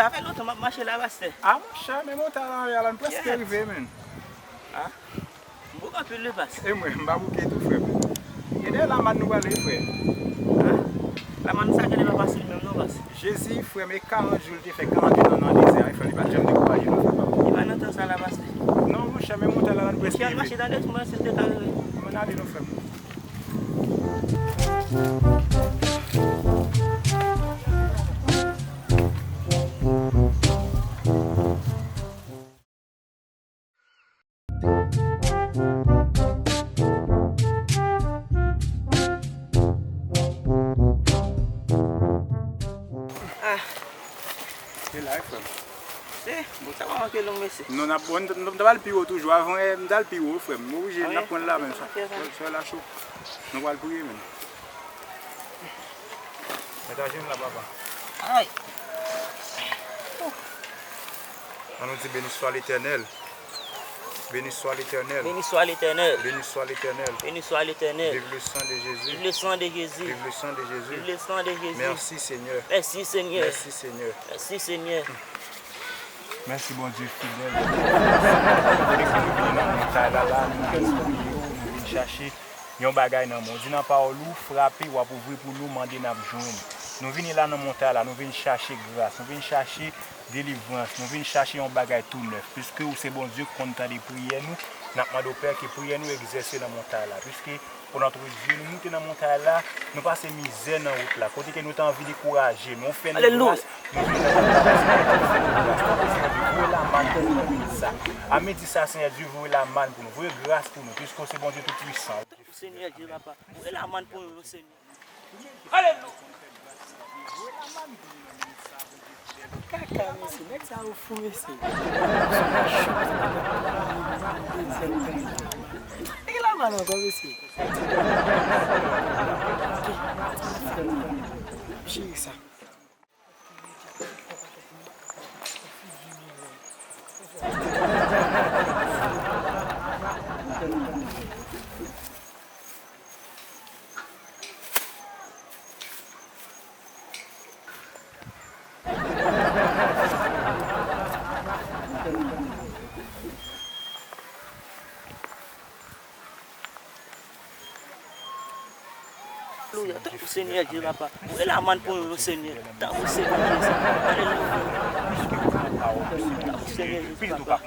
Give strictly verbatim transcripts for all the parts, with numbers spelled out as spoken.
Sa fè lontan m ap mache la, pastè. A, monchè, men montagne la, la, nou prèske rive, menn. A? M bouke anpil wi, pas. E mwen, m pa bouke tou, frè m. E dèyè Lamàn nou prale, frè. A? Lamàn sa genlè pa fasil menm non, pas. Jezi, frè m, e karant jou l te fè, karant jou nan dezè a, frè m, li pa t janm dekouraje non, frè pam. Li pa nan tan sa la, pastè. Non, monchè, men montagne la, la, nou prèske rive. Monchè, mache tande, m panse l te ka rive. Ann ale non, frè m. Ah. Se la, wi, frè m. Se, bout sa pa manke long, mesye. Non, n ap, n, n, n ap al pi wo toujou. Avan, eh, m t al pi wo, frè m. M oblije, n ap pran l la menm. Sa, sa la cho. Nou pral priye menm. Mèt ajenou la, papa. Ay. Ann nou di, béni soit l'Éternel. Béni soit l'Éternel. Béni soit l'Éternel. Béni soit l'Éternel. Béni soit l'Éternel. Vive le sang de Jésus. Vive le sang de Jésus. Vive le sang de Jésus. Vive le sang de Jésus. Merci, Seigneur. Merci, Seigneur. Merci, Seigneur. Merci, Seigneur. Mèsi, Bondye fidèl. Kote ke nou vini nan montay la, la, nou vin priye, nou vin chache yon bagay nan men w. Ou di nan pawòl ou, frape, w ap ouvri pou nou, mande, n ap jwenn. Nou vini la nan montay la, nou vin chache gras, nou vin chache delivrans, nou vin chache yon bagay tou nèf. Piske ou se Bondye k konn tande priyè nou, n ap mande w, Pè, ke priyè nou egzèse nan montay la. Piske O notre Dieu, nou moute nan montay la, nou pase mizè nan wout la. Kote ke nou te anvi dekouraje, men ou fè nou gras, nou vin nan montay la, Senyè Dye, ou fè nou gras. Tanpri, Senyè Dye, voye lamàn pou nou nan minit sa. A midi sa, Senyè Dye, voye lamàn pou nou, voye gras pou nou, piske ou se Bondye Toupwisan. Senyè Dye, papa, voye lamàn pou nou, Senyè. Alelouya! Kaka, mesye, nèg sa yo fou, mesye. Nèg la mal ankò, mesye. Cheri sa. Alelouya. Tanpri, Senyè Dye, papa. Voye lamàn pou nou, Senyè. Tanpri, Senyè Jezi. Alelouya. Tanpri, Senyè Jezi, papa.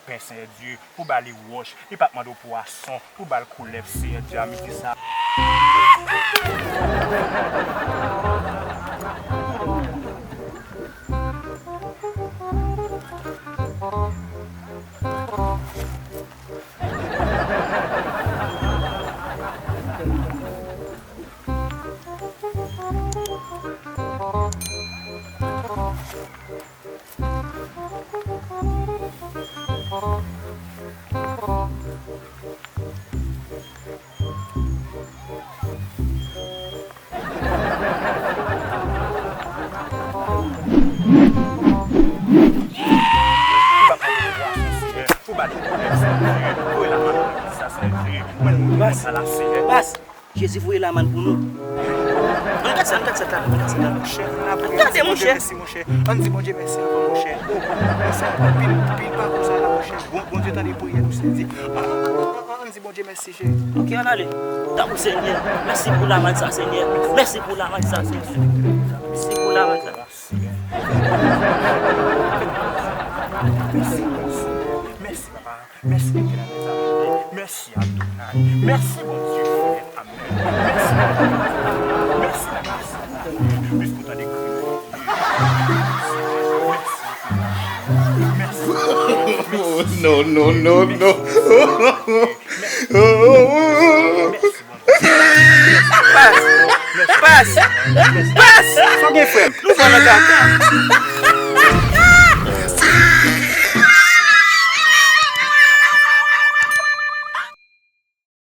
Pen, Senyè Dye, pou ba li wòch, li pa t mande w pwason, pou ba l koulèv, Senyè Dye, a midi sa. Pas. Jezi voye lamàn pou nou. Ann gad sa, ann gad sa, ann gad sa. Monchè, ann gade, monchè. Mèsi, monchè. Ann di Bondye mèsi avan, monchè. O, mèsi anpil, anpil pa konsa la, monchè. Bon, Bondye tande priyè nou, Senyè. Ann di Bondye mèsi, Jezi. Ok, ann ale. Tanpri, Senyè. Mèsi pou lamàn sa, Senyè. Mèsi pou lamàn sa, Senyè. Mèsi pou lamàn sa. Mèsi, papa. Mèsi, Letènèl dèzame. Mèsi, Adonay. Mèsi, Bondye fidèl. Amèn. Mèsi, Bondye. Mèsi, Bondye. Mèsi pou tan de kri. Mèsi. Mèsi. Mèsi. Non, non, non, non. Mèsi, Bondye. Pas! Pas! Pas! Sa gen, frè m? Nou pran nan kaka.